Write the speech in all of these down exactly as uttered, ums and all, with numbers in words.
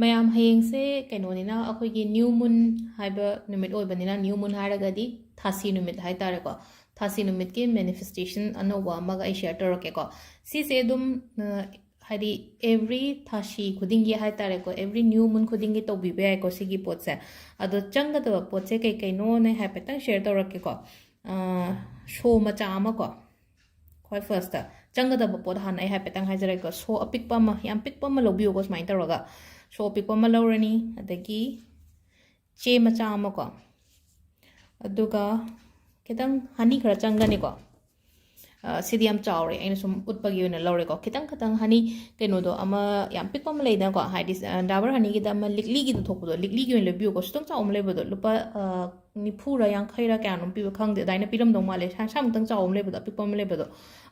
ꯃꯌꯥꯝ, ꯍꯌꯦꯡꯁꯦ ꯀꯩꯅꯣꯅꯤꯅ, ꯑꯩꯈꯣꯏꯒꯤ new moon ꯍꯥꯏꯕ ꯅꯨꯃꯤꯠ ꯑꯣꯏꯕꯅꯤꯅ, new moon ꯍꯥꯏꯔꯒꯗꯤ ꯊꯥꯁꯤ ꯅꯨꯃꯤꯠ ꯍꯥꯏꯇꯥꯔꯦꯀꯣ꯫ ꯊꯥꯁꯤ ꯅꯨꯃꯤꯠꯀꯤ manifestation ꯑꯅꯧꯕ ꯑꯃꯒ ꯑꯩ share ꯇꯧꯔꯛꯀꯦꯀꯣ꯫ ꯁꯤꯁꯦ ꯑꯗꯨꯝ, ꯑ, ꯍꯥꯏꯗꯤ every ꯊꯥꯁꯤ ꯈꯨꯗꯤꯡꯒꯤ ꯍꯥꯏꯇꯥꯔꯦꯀꯣ, every new moon ꯈꯨꯗꯤꯡꯒꯤ ꯇꯧꯕꯤꯕ ꯌꯥꯏꯀꯣ ꯁꯤꯒꯤ ꯄꯣꯠꯁꯦ꯫ ꯑꯗꯣ ꯆꯪꯒꯗꯕ ꯄꯣꯠꯁꯦ ꯀꯩ ꯀꯩꯅꯣꯅ ꯑꯩ ꯍꯥꯏꯐꯦꯠꯇꯪ share ꯇꯧꯔꯛꯀꯦꯀꯣ꯫ ꯑ, ꯁꯣ ꯃꯆꯥ ꯑꯃ ꯀꯣ, ꯈ꯭ꯋꯥꯏ first ꯆꯪꯒꯗꯕ ꯄꯣꯠ ꯍꯥꯟꯅ ꯑꯩ ꯍꯥꯏꯐꯦꯠꯇꯪ ꯍꯥꯏꯖꯔꯛꯀꯦꯀꯣ꯫ ꯁꯣ ꯑꯄꯤꯛꯄ ꯑꯃ, ꯌꯥꯝ ꯄꯤꯛꯄ ꯑꯃ ꯂꯧꯕꯤꯌꯨꯀꯣ꯫ ꯁꯨꯃꯥꯏꯅ ꯇꯧꯔꯒ ꯁꯣ ꯑꯄꯤꯛꯄ ꯑꯃ ꯂꯧꯔꯅꯤ, ꯑꯗꯒꯤ ꯆꯦ ꯃꯆꯥ ꯑꯃꯀꯣ, ꯑꯗꯨꯒ ꯈꯤꯇꯪ honey ꯈꯔ ꯆꯪꯒꯅꯤꯀꯣ꯫ ꯑ, ꯁꯤꯗꯤ ꯌꯥꯝ ꯆꯥꯎꯔꯦ, ꯑꯩꯅ ꯁꯨꯝ ꯎꯠꯄꯒꯤ ꯑꯣꯏꯅ ꯂꯧꯔꯦꯀꯣ꯫ ꯈꯤꯇꯪ ꯈꯤꯇꯪ honey, ꯀꯩꯅꯣꯗꯣ ꯑꯃ ꯌꯥꯝ ꯄꯤꯛꯄ ꯑꯃ ꯂꯩꯗꯅꯀꯣ, ꯍꯥꯏꯗꯤ, ꯑ, Dabur honeyꯒꯤꯗ ꯑꯃ ꯂꯤꯛꯂꯤꯒꯤꯗꯣ ꯊꯣꯛꯄꯗꯣ, ꯂꯤꯛꯂꯤꯒꯤ ꯑꯣꯏꯅ ꯂꯩꯕꯤꯌꯨꯀꯣ꯫ ꯈꯤꯇꯪ ꯆꯥꯎꯕ ꯑꯃ ꯂꯩꯕꯗꯣ, ꯂꯨꯄꯥ, ꯑ, ꯅꯤꯐꯨꯔ ꯌꯥꯡꯈꯩꯔ ꯀꯌꯥꯅꯣꯝ ꯄꯤꯕ ꯈꯪꯗꯦ, ꯑꯗꯨꯃꯥꯏꯅ ꯄꯤꯔꯝꯗꯧ ꯃꯥꯜꯂꯦ꯫ ꯁꯥ-, ꯁꯥꯃꯨꯛꯇꯪ ꯆꯥꯎꯕ ꯑꯃ ꯂꯩꯕꯗꯣ, ꯑꯄꯤꯛꯄ ꯑꯃ ꯂꯩꯕꯗꯣ,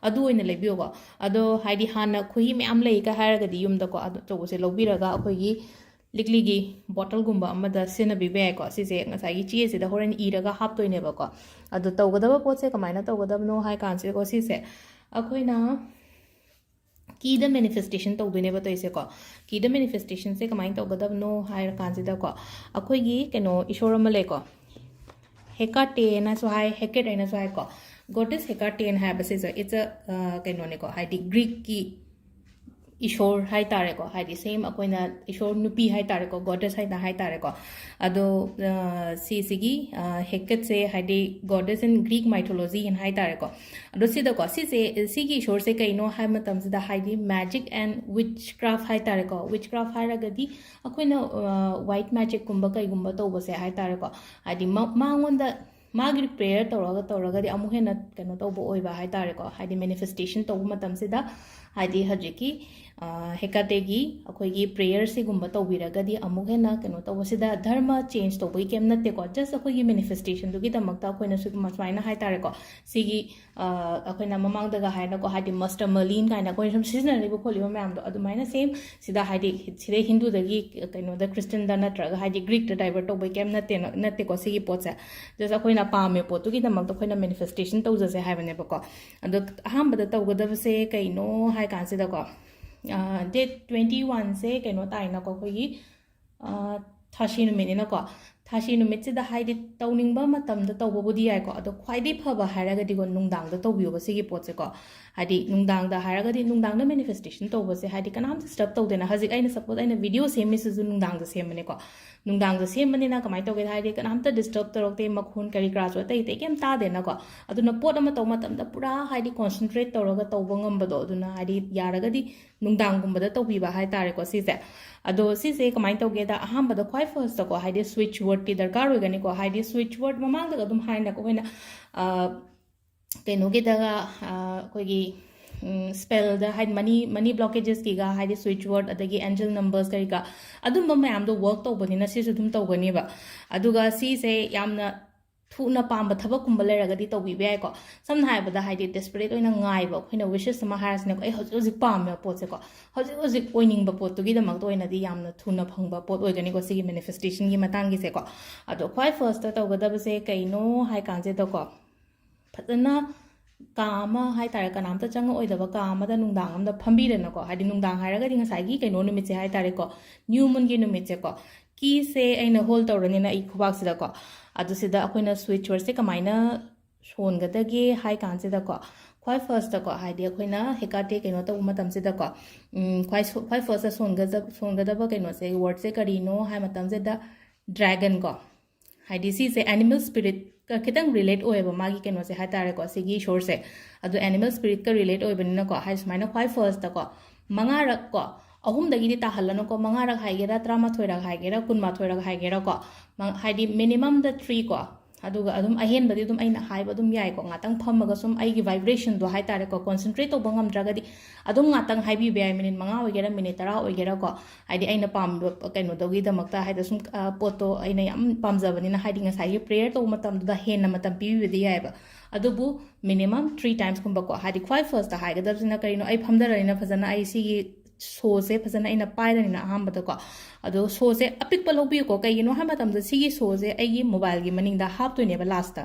ꯑꯗꯨ ꯑꯣꯏꯅ ꯂꯩꯕꯤꯌꯨꯀꯣ꯫ ꯑꯗꯣ ꯍꯥꯏꯗꯤ ꯍꯥꯟꯅ ꯈꯣꯏꯍꯤ ꯃꯌꯥꯝ ꯂꯩꯒ ꯍꯥꯏꯔꯒꯗꯤ ꯌꯨꯝꯗꯀꯣ, ꯑꯗꯨ ꯑꯆꯧꯕꯁꯦ ꯂꯧꯕꯤꯔꯒ ꯑꯩꯈꯣꯏꯒꯤ ꯂꯤꯛꯂꯤꯒꯤ ꯕꯣꯇꯜꯒꯨꯝꯕ ꯑꯃꯗ ꯁꯤꯖꯤꯟꯅꯕꯤꯕ ꯌꯥꯏꯀꯣ꯫ ꯁꯤꯁꯦ ꯉꯁꯥꯏꯒꯤ ꯆꯦꯁꯤꯗ ꯍꯣꯔꯦꯟ ꯏꯔꯒ ꯍꯥꯞꯇꯣꯏꯅꯦꯕꯀꯣ꯫ ꯑꯗꯣ ꯇꯧꯒꯗꯕ ꯄꯣꯠꯁꯦ ꯀꯃꯥꯏꯅ ꯇꯧꯒꯗꯕꯅꯣ ꯍꯥꯏ ꯀꯥꯟꯁꯤꯗꯀꯣ, ꯁꯤꯁꯦ ꯑꯩꯈꯣꯏꯅ ꯀꯤꯗ manifestation ꯇꯧꯗꯣꯏꯅꯦꯕ ꯇꯧꯔꯤꯁꯦꯀꯣ꯫ ꯀꯤꯗ manifestationꯁꯦ ꯀꯃꯥꯏꯅ ꯇꯧꯒꯗꯕꯅꯣ ꯍꯥꯏꯔ ꯀꯥꯟꯁꯤꯗꯀꯣ, ꯑꯩꯈꯣꯏꯒꯤ ꯀꯩꯅꯣ ꯏꯁꯣꯔ ꯑꯃ ꯂꯩꯀꯣ, ꯍꯦꯀꯥꯇꯦꯅꯁꯨ ꯍꯥꯏ, ꯍꯦꯀꯦꯠ ꯍꯥꯏꯅꯁꯨ ꯍꯥꯏꯀꯣ꯫ Goddess Hecate ꯍꯥꯏꯕꯁꯤꯁꯨ it's a, ꯑ, ꯀꯩꯅꯣꯅꯦꯀꯣ, ꯍꯥꯏꯗꯤ Greekꯀꯤ ꯏꯁꯣꯔ ꯍꯥꯏꯇꯥꯔꯦꯀꯣ, ꯍꯥꯏꯗꯤ same ꯑꯩꯈꯣꯏꯅ ꯏꯁꯣꯔ ꯅꯨꯄꯤ ꯍꯥꯏꯇꯥꯔꯦꯀꯣ, goddess ꯍꯥꯏꯅ ꯍꯥꯏꯇꯥꯔꯦꯀꯣ꯫ ꯑꯗꯣ, ꯑ, ꯁꯤꯁꯤꯒꯤ, ꯑ, ꯍꯦꯀꯦꯠꯁꯦ ꯍꯥꯏꯗꯤ goddess in Greek mythology ꯍꯥꯏꯅ ꯍꯥꯏꯇꯥꯔꯦꯀꯣ꯫ ꯑꯗꯣ ꯁꯤꯗꯀꯣ, ꯁꯤꯁꯦ, ꯁꯤꯒꯤ ꯏꯁꯣꯔꯁꯦ ꯀꯩꯅꯣ ꯍꯥꯏꯕ ꯃꯇꯝꯁꯤꯗ, ꯍꯥꯏꯗꯤ magic and witchcraft ꯍꯥꯏꯇꯥꯔꯦꯀꯣ꯫ Witchcraft ꯍꯥꯏꯔꯒꯗꯤ ꯑꯩꯈꯣꯏꯅ, ꯑ, white magicꯀꯨꯝꯕ ꯀꯩꯒꯨꯝꯕ ꯇꯧꯕꯁꯦ ꯍꯥꯏꯇꯥꯔꯦꯀꯣ, ꯍꯥꯏꯗꯤ ꯃ-, ꯃꯉꯣꯟꯗ ꯃꯥꯒꯤ prayer ꯇꯧꯔꯒ ꯇꯧꯔꯒꯗꯤ ꯑꯃꯨꯛ ꯍꯦꯟꯅ ꯀꯩꯅꯣ ꯇꯧꯕ ꯑꯣꯏꯕ ꯍꯥꯏꯇꯥꯔꯦꯀꯣ꯫ ꯍꯥꯏꯗꯤ manifestation ꯇꯧꯕ ꯃꯇꯝꯁꯤꯗ, ꯍꯥꯏꯗꯤ ꯍꯧꯖꯤꯛꯀꯤ, ꯑ, ꯍꯦꯀꯥꯇꯦꯒꯤ ꯑꯩꯈꯣꯏꯒꯤ prayerꯁꯤꯒꯨꯝꯕ ꯇꯧꯕꯤꯔꯒꯗꯤ ꯑꯃꯨꯛ ꯍꯦꯟꯅ ꯀꯩꯅꯣ ꯇꯧꯕꯁꯤꯗ, ꯙꯔꯃ change ꯇꯧꯕꯒꯤ ꯀꯩꯝ ꯅꯠꯇꯦꯀꯣ꯫ Just ꯑꯩꯈꯣꯏꯒꯤ manifestationꯗꯨꯒꯤꯗꯃꯛꯇ ꯑꯩꯈꯣꯏꯅ ꯁꯨ-, ꯁꯨꯃꯥꯏꯅ ꯍꯥꯏꯇꯥꯔꯦꯀꯣ, ꯁꯤꯒꯤ, ꯑ, ꯑꯩꯈꯣꯏꯅ ꯃꯃꯥꯡꯗꯒ ꯍꯥꯏꯅꯀꯣ, ꯍꯥꯏꯗꯤ ꯃꯁꯇꯃꯂꯤꯟ ꯀꯥꯏꯅ ꯑꯩꯈꯣꯏꯅ ꯁꯨꯝ ꯁꯤꯖꯤꯟꯅꯔꯤꯕ ꯈꯣꯠꯂꯤꯕ ꯃꯌꯥꯝꯗꯣ, ꯑꯗꯨꯃꯥꯏꯅ same ꯁꯤꯗ, ꯍꯥꯏꯗꯤ ꯁꯤꯗꯩ ꯍꯤꯟꯗꯨꯗꯒꯤ ꯀꯩꯅꯣꯗ, ꯈ꯭ꯔꯤꯁꯇꯟꯗ ꯅꯠꯇ꯭ꯔꯒ ꯍꯥꯏꯗꯤ Greekꯇ divert ꯇꯧꯕꯩ ꯀꯩꯝ ꯅꯠꯇꯦꯅ, ꯅꯠꯇꯦꯀꯣ ꯁꯤꯒꯤ ꯄꯣꯠꯁꯦ꯫ Just ꯑꯩꯈꯣꯏꯅ ꯄꯥꯝꯃꯦ ꯄꯣꯠꯇꯨꯒꯤꯗꯃꯛꯇ ꯑꯩꯈꯣꯏꯅ manifestation ꯇꯧꯖꯁꯦ ꯍꯥꯏꯕꯅꯦꯕꯀꯣ꯫ ꯑꯗꯣ ꯑꯍꯥꯟꯕꯗ ꯇꯧꯒꯗꯕꯁꯦ ꯀꯩꯅꯣ ꯍꯥꯏ ꯀꯥꯟꯁꯤꯗꯀꯣ, ꯗꯦꯠ ꯇ꯭ꯋꯦꯟꯇꯤ ꯋꯥꯟꯁꯦ ꯀꯩꯅꯣ ꯇꯥꯏꯅꯀꯣ, ꯑꯩꯈꯣꯏꯒꯤ ꯊꯥꯁꯤ ꯅꯨꯃꯤꯠꯅꯤꯅꯀꯣ꯫ ꯊꯥꯁꯤ ꯅꯨꯃꯤꯠꯁꯤꯗ ꯍꯥꯏꯗꯤ ꯇꯧꯅꯤꯡꯕ ꯃꯇꯝꯗ ꯇꯧꯕꯕꯨꯗꯤ ꯌꯥꯏꯀꯣ, ꯑꯗꯣ ꯈ꯭ꯋꯥꯏꯗꯒꯤ ꯐꯕ ꯍꯥꯏꯔꯒꯗꯤꯀꯣ, ꯅꯨꯡꯗꯥꯡꯗ ꯇꯧꯕꯤꯌꯣꯕ ꯁꯤꯒꯤ ꯄꯣꯠꯁꯦꯀꯣ꯫ ꯍꯥꯏꯗꯤ ꯅꯨꯡꯗꯥꯡꯗ ꯍꯥꯏꯔꯒꯗꯤ, ꯅꯨꯡꯗꯥꯡꯗ ꯃꯦꯅꯤꯐꯦꯁꯇꯦꯁꯟ ꯇꯧꯕꯁꯦ ꯍꯥꯏꯗꯤ ꯀꯅꯥꯝ ꯗꯤꯁꯇꯔꯕ ꯇꯧꯗꯦꯅ꯫ ꯍꯧꯖꯤꯛ ꯑꯩꯅ, ꯁꯄꯣꯁ, ꯑꯩꯅ ꯚꯤꯗꯤꯑꯣ ꯁꯦꯝꯃꯤꯁꯤꯁꯨ ꯅꯨꯡꯗꯥꯡꯗ ꯁꯦꯝꯕꯅꯦꯀꯣ꯫ ꯅꯨꯡꯗꯥꯡꯗ ꯁꯦꯝꯕꯅꯤꯅ ꯀꯃꯥꯏꯅ ꯇꯧꯒꯦ ꯍꯥꯏꯗꯤ, ꯀꯅꯥꯝꯇ ꯗꯤꯁꯇꯔꯕ ꯇꯧꯔꯛꯇꯦ, ꯃꯈꯣꯟ ꯀꯔꯤ ꯀꯔꯥꯁꯨ ꯑꯇꯩ ꯑꯇꯩ ꯀꯩꯝ ꯇꯥꯗꯦꯅꯀꯣ꯫ ꯑꯗꯨꯅ ꯄꯣꯠ ꯑꯃ ꯇꯧꯕ ꯃꯇꯝꯗ ꯄꯨꯔꯥ ꯍꯥꯏꯗꯤ ꯀꯣꯟꯁꯦꯟꯇ꯭ꯔꯦꯠ ꯇꯧꯔꯒ ꯇꯧꯕ ꯉꯝꯕꯗꯣ, ꯑꯗꯨꯅ ꯍꯥꯏꯗꯤ ꯌꯥꯔꯒꯗꯤ ꯅꯨꯡꯗꯥꯡꯒꯨꯝꯕꯗ ꯇꯧꯕꯤꯕ ꯍꯥꯏꯇꯥꯔꯦꯀꯣ ꯁꯤꯁꯦ꯫ ꯑꯗꯣ ꯁꯤꯁꯦ ꯀꯃꯥꯏꯅ ꯇꯧꯒꯦꯗ, ꯑꯍꯥꯟꯕꯗ ꯈ꯭ꯋꯥꯏ ꯐꯥꯔꯁꯇꯀꯣ, ꯍꯥꯏꯗꯤ ꯁ꯭ꯋꯤꯠꯆ ꯋꯥꯔꯗꯇꯤ ꯗꯔꯀꯥꯔ ꯑꯣꯏꯒꯅꯤꯀꯣ꯫ ꯍꯥꯏꯗꯤ ꯁ꯭ꯋꯤꯠꯆ ꯋꯥꯔꯗ ꯃꯃꯥꯡꯗꯒ ꯑꯗꯨꯝ ꯍꯥꯏꯅꯀꯣ ꯑꯩꯈꯣꯏꯅ, ꯑ, ꯀꯩꯅꯣꯒꯤꯗꯒ, ꯑ, ꯑꯩꯈꯣꯏꯒꯤ, ꯎꯝ, ꯁ꯭ꯄꯦꯜꯗ ꯍꯥꯏꯗꯤ ꯃꯅꯤ, ꯃꯅꯤ ꯕ꯭ꯂꯣꯀꯦꯖꯦꯁꯀꯤꯒ ꯍꯥꯏꯗꯤ ꯁ꯭ꯋꯤꯠꯆ ꯋꯥꯔꯗ, ꯑꯗꯒꯤ ꯑꯦꯟꯖꯦꯜ ꯅꯝꯕꯔꯁ ꯀꯔꯤ ꯀꯔꯥ, ꯑꯗꯨꯝꯕ ꯃꯌꯥꯝꯗꯣ ꯋꯥꯔꯛ ꯇꯧꯕꯅꯤꯅ ꯁꯤꯁꯨ ꯑꯗꯨꯝ ꯇꯧꯒꯅꯦꯕ꯫ ꯑꯗꯨꯒ ꯁꯤꯁꯦ ꯌꯥꯝꯅ ꯊꯨꯅ ꯄꯥꯝꯕ ꯊꯕꯛꯀꯨꯝꯕ ꯂꯩꯔꯒꯗꯤ ꯇꯧꯕꯤꯕ ꯌꯥꯏꯀꯣ꯫ ꯁꯝꯅ ꯍꯥꯏꯔꯕꯗ, ꯍꯥꯏꯗꯤ ꯗꯦꯁꯄꯔꯦꯠ ꯑꯣꯏꯅ ꯉꯥꯏꯕ, ꯑꯩꯈꯣꯏꯅ ꯋꯤꯁꯦꯁ ꯑꯃ ꯍꯥꯏꯔꯁꯤꯅꯦꯀꯣ, ꯑꯩ ꯍꯧꯖꯤꯛ ꯍꯧꯖꯤꯛ ꯄꯥꯝꯃꯦꯕ ꯄꯣꯠꯁꯦꯀꯣ, ꯍꯧꯖꯤꯛ ꯍꯧꯖꯤꯛ ꯑꯣꯏꯅꯤꯡꯕ ꯄꯣꯠꯇꯨꯒꯤꯗꯃꯛꯇ ꯑꯣꯏꯅꯗꯤ ꯌꯥꯝꯅ ꯊꯨꯅ ꯐꯪꯕ ꯄꯣꯠ ꯑꯣꯏꯒꯅꯤꯀꯣ ꯁꯤꯒꯤ ꯃꯦꯅꯤꯐꯦꯁꯇꯦꯁꯟꯒꯤ ꯃꯇꯥꯡꯒꯤꯁꯦꯀꯣ꯫ ꯑꯗꯣ ꯈ꯭ꯋꯥꯏ ꯐꯥꯔꯁꯇ ꯇꯧꯒꯗꯕꯁꯦ ꯀꯩꯅꯣ ꯍꯥꯏ ꯀꯥꯟꯁꯤꯗꯀꯣ, ꯐꯖꯅ ꯀꯥ ꯑꯃ ꯍꯥꯏ ꯇꯥꯔꯦ, ꯀꯅꯥꯝꯇ ꯆꯪꯉꯛꯑꯣꯏꯗꯕ ꯀꯥ ꯑꯃꯗ ꯅꯨꯡꯗꯥꯡ ꯑꯃꯗ ꯐꯝꯕꯤꯔꯦꯅꯀꯣ꯫ ꯍꯥꯏꯗꯤ ꯅꯨꯡꯗꯥꯡ ꯍꯥꯏꯔꯒꯗꯤ ꯉꯁꯥꯏꯒꯤ ꯀꯩꯅꯣ ꯅꯨꯃꯤꯠꯁꯦ ꯍꯥꯏ ꯇꯥꯔꯦꯀꯣ, ꯅ꯭ꯌꯨ ꯃꯨꯟꯒꯤ ꯅꯨꯃꯤꯠꯁꯦꯀꯣ꯫ ꯀꯤꯁꯦ ꯑꯩꯅ ꯍꯣꯜ ꯇꯧꯔꯅꯤꯅ ꯑꯩ ꯈꯨꯕꯥꯛꯁꯤꯗꯀꯣ, ꯑꯗꯨ ꯁꯤꯗ ꯑꯩꯈꯣꯏꯅ ꯁ꯭ꯋꯤꯠꯆ ꯋꯥꯔꯗꯁꯦ ꯀꯃꯥꯏꯅ ꯁꯣꯟꯒꯗꯒꯦ ꯍꯥꯏ ꯀꯥꯟꯁꯤꯗꯀꯣ, ꯈ꯭ꯋꯥꯏ ꯐꯥꯔꯁꯇꯀꯣ, ꯍꯥꯏꯗꯤ ꯑꯩꯈꯣꯏꯅ ꯍꯦꯀꯥꯇꯦ ꯀꯩꯅꯣ ꯇꯧꯕ ꯃꯇꯝꯁꯤꯗꯀꯣ, ꯎꯝ, ꯈ꯭ꯋꯥꯏ ꯁꯣ-, ꯈ꯭ꯋꯥꯏ ꯐꯥꯔꯁꯇ ꯁꯣꯟꯒꯗꯕ, ꯁꯣꯟꯒꯗꯕ ꯀꯩꯅꯣꯁꯦ, ꯋꯥꯔꯗꯁꯦ ꯀꯔꯤꯅꯣ ꯍꯥꯏ ꯃꯇꯝꯁꯤꯗ, ꯗ꯭ꯔꯦꯒꯟ ꯀꯣ꯫ ꯍꯥꯏꯗꯤ ꯁꯤꯁꯦ ꯑꯦꯅꯤꯃꯦꯜ ꯁ꯭ꯄꯤꯔꯤꯠꯀ ꯈꯤꯇꯪ ꯔꯤꯂꯦꯠ ꯑꯣꯏꯌꯦꯕ ꯃꯥꯒꯤ ꯀꯩꯅꯣꯁꯦ ꯍꯥꯏ ꯇꯥꯔꯦꯀꯣ, ꯁꯤꯒꯤ ꯏꯁꯣꯔꯁꯦ꯫ ꯑꯗꯣ ꯑꯦꯅꯤꯃꯦꯜ ꯁ꯭ꯄꯤꯔꯤꯠꯀ ꯔꯤꯂꯦꯠ ꯑꯣꯏꯕꯅꯤꯅꯀꯣ, ꯍꯥꯏꯗꯤ ꯁꯨꯃꯥꯏꯅ ꯈ꯭ꯋꯥꯏ ꯐꯥꯔꯁꯇꯀꯣ, ꯃꯉꯥꯔꯛ ꯀꯣ, ꯑꯍꯨꯝꯗꯒꯤꯗꯤ ꯇꯥꯍꯜꯂꯅꯨꯀꯣ, ꯃꯉꯥꯔꯛ ꯍꯥꯏꯒꯦꯔꯥ, ꯇꯔꯥꯃꯥꯊꯣꯏꯔꯛ ꯍꯥꯏꯒꯦꯔꯥ, ꯀꯨꯟꯃꯥꯊꯣꯏꯔꯛ ꯍꯥꯏꯒꯦꯔꯥꯀꯣ, ꯃ-, ꯍꯥꯏꯗꯤ ꯃꯤꯅꯤꯃꯝꯗ ꯊ꯭ꯔꯤ ꯀꯣ, ꯑꯗꯨꯒ ꯑꯗꯨꯝ ꯑꯍꯦꯟꯕꯗꯤ ꯑꯗꯨꯝ ꯑꯩꯅ ꯍꯥꯏꯕ ꯑꯗꯨꯝ ꯌꯥꯏꯀꯣ, ꯉꯥꯛꯇꯪ ꯐꯝꯃꯒ ꯁꯨꯝ ꯑꯩꯒꯤ ꯚꯥꯏꯕ꯭ꯔꯦꯁꯟꯗꯣ ꯍꯥꯏ ꯇꯥꯔꯦꯀꯣ, ꯀꯣꯟꯁꯦꯟꯇ꯭ꯔꯦꯠ ꯇꯧꯕ ꯉꯝꯗ꯭ꯔꯒꯗꯤ ꯑꯗꯨꯝ ꯉꯥꯛꯇꯪ ꯍꯥꯏꯕꯤꯕ ꯌꯥꯏ, ꯃꯤꯅꯤꯠ ꯃꯉꯥ ꯑꯣꯏꯒꯦꯔꯥ, ꯃꯤꯅꯤꯠ ꯇꯔꯥ ꯑꯣꯏꯒꯦꯔꯥꯀꯣ, ꯍꯥꯏꯗꯤ ꯑꯩꯅ ꯄꯥꯝꯕ ꯀꯩꯅꯣꯗꯨꯒꯤꯗꯃꯛꯇ, ꯍꯥꯏꯗꯤ ꯁꯨꯝ, ꯑ, ꯄꯣꯠꯇꯣ ꯑꯩꯅ ꯌꯥꯝ ꯄꯥꯝꯖꯕꯅꯤꯅ, ꯍꯥꯏꯗꯤ ꯉꯁꯥꯏꯒꯤ ꯄ꯭ꯔꯦꯌꯔ ꯇꯧꯕ ꯃꯇꯝꯗꯨꯗ ꯍꯦꯟꯅ ꯃꯇꯝ ꯄꯤꯕꯤꯕꯗꯤ ꯌꯥꯏꯑꯕ꯫ ꯑꯗꯨꯕꯨ ꯃꯤꯅꯤꯃꯝ ꯊ꯭ꯔꯤ ꯇꯥꯏꯝꯁꯀꯨꯝꯕꯀꯣ, ꯍꯥꯏꯗꯤ ꯈ꯭ꯋꯥꯏ ꯐꯥꯔꯁꯇ ꯍꯥꯏꯒꯗꯕꯁꯤꯅ ꯀꯔꯤꯅꯣ, ꯑꯩ ꯐꯝꯊꯔꯅꯤꯅ ꯐꯖꯅ ꯑꯩ ꯁꯤꯒꯤ ꯁꯣꯁꯦ ꯐꯖꯅ ꯑꯩꯅ ꯄꯥꯏꯔꯅꯤꯅ ꯑꯍꯥꯟꯕꯗꯀꯣ, ꯑꯗꯣ ꯁꯣꯁꯦ ꯑꯄꯤꯛꯄ ꯂꯧꯕꯤꯌꯨꯀꯣ꯫ ꯀꯩꯒꯤꯅꯣ ꯍꯥꯏ ꯃꯇꯝꯗ ꯁꯤꯒꯤ ꯁꯣꯁꯦ ꯑꯩꯒꯤ ꯃꯣꯕꯥꯏꯜꯒꯤ ꯃꯅꯤꯡꯗ ꯍꯥꯞꯇꯣꯏꯅꯦꯕ ꯂꯥꯁꯇ꯫